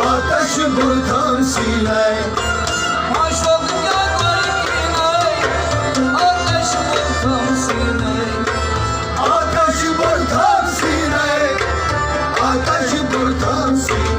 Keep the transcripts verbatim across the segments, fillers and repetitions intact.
آتش بردم سینه، آتش بردم سینه. آتش بردم سینه، آتش بردم سینه، آتش بردم سینه. آتش بردم سینه.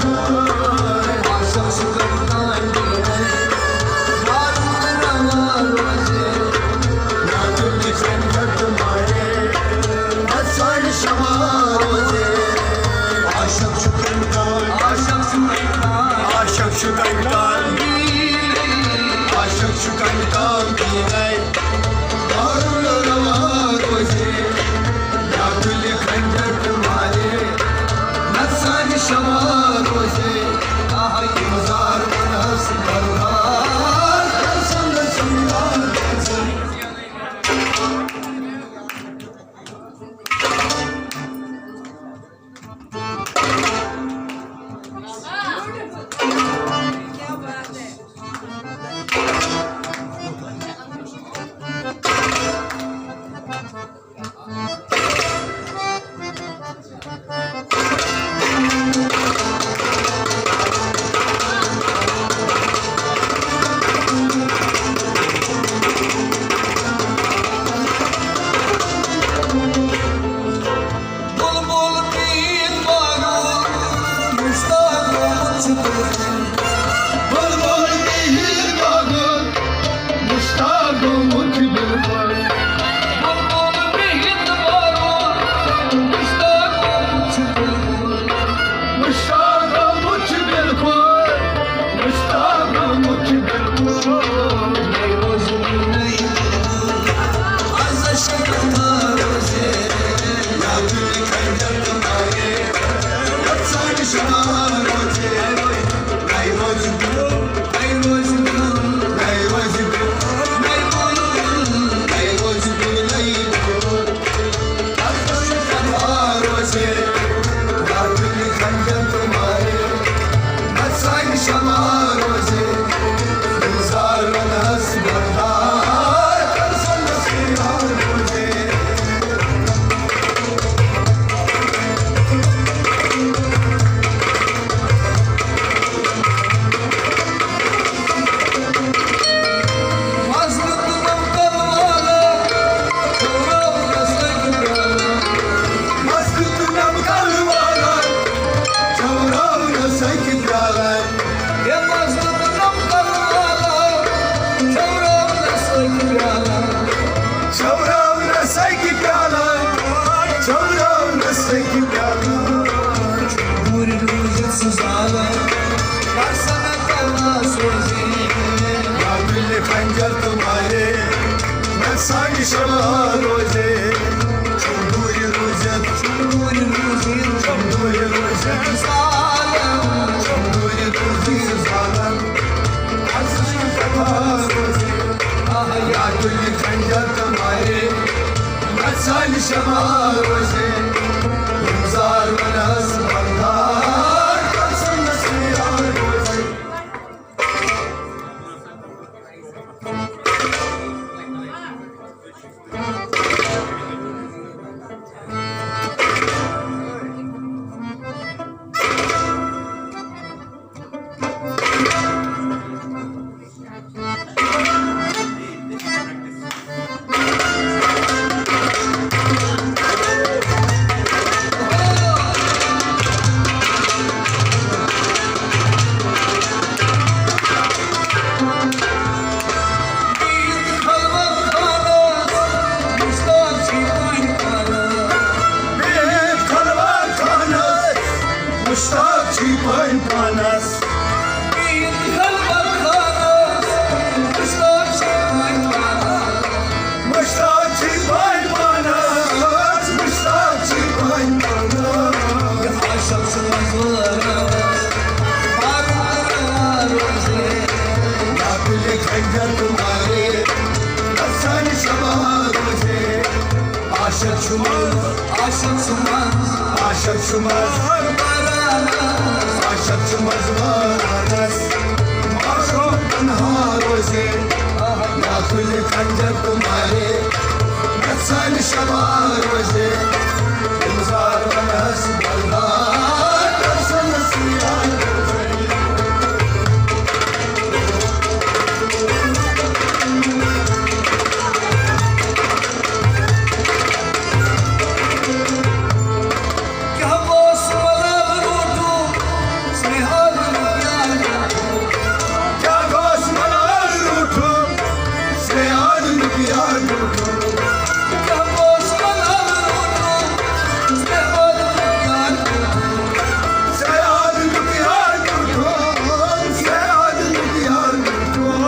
خنجر تہٕ مارے، مےٚ سانہِ شمع روزے، چھُم دوٗرِ روٗزِتھ، چھُم دوٗرِ روٗزِتھ، چھُم دوٗرِ روٗزِتھ، ظالم، چھُم دوٗرِ روٗزِتھ، ظالم. اَسہِ چھُ شمع روزے، آہ، یا تُلہِ خنجر تہٕ مارے، مےٚ سانہِ شمع روزے، گُلزار وَنَس بَندار، قسمَس یار روزے. عاشق چھُ منٛز، عاشق چھُ منٛز وارس، عاشق تنہا روزے، یا کُلہِ خنجر تہٕ مارے، گژھان شبا روزے، گُلزار ونس بردار، گژھان سیاہ روزے۔ کیٛاہ گوٚژھ ملال روٗٹھُم، سُہ حال یار روٗٹھُم۔ کیٛاہ گوٚژھ ملال روٗٹھُم، سُہ حال یار روٗٹھُم۔ کیٛاہ گوٚژھ ملال روٗٹھُم، سُہ حال یار روٗٹھُم۔ سُہ حال یار روٗٹھُم، سُہ حال یار روٗٹھُم۔